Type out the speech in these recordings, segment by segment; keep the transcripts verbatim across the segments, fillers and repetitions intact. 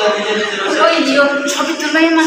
Oy, Dios, sabi tulai ma.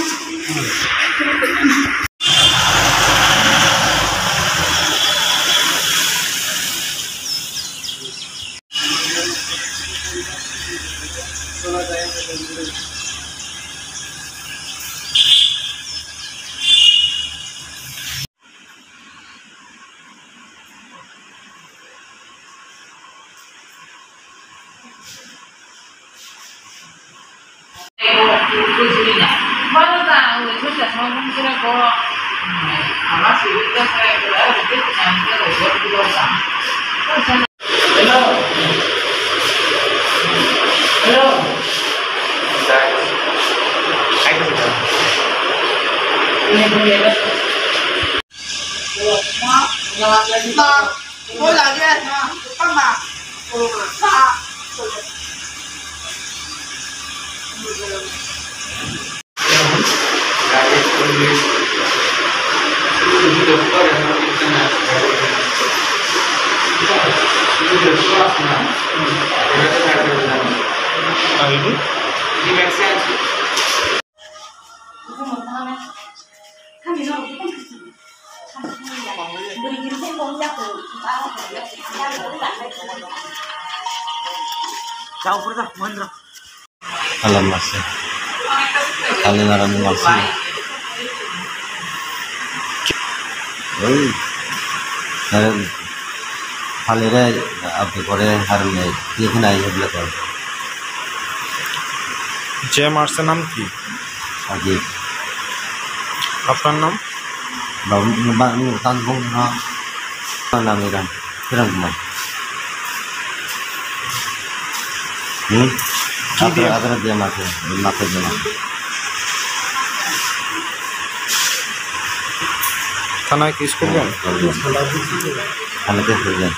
Alam masa. Kali narani masa. Oi. Narani. Halire abdi kore harne, ye khna ye bla kor. যে মারছে নাম কি? Ajit. আপনার নাম? Ba, ba, ba, tang bong ha. Tang nam iran. Kiran kumar. Hmm? Ki Abra, dia? Abra dia mate, mate dia mate. Thana case korben? Thana case korben.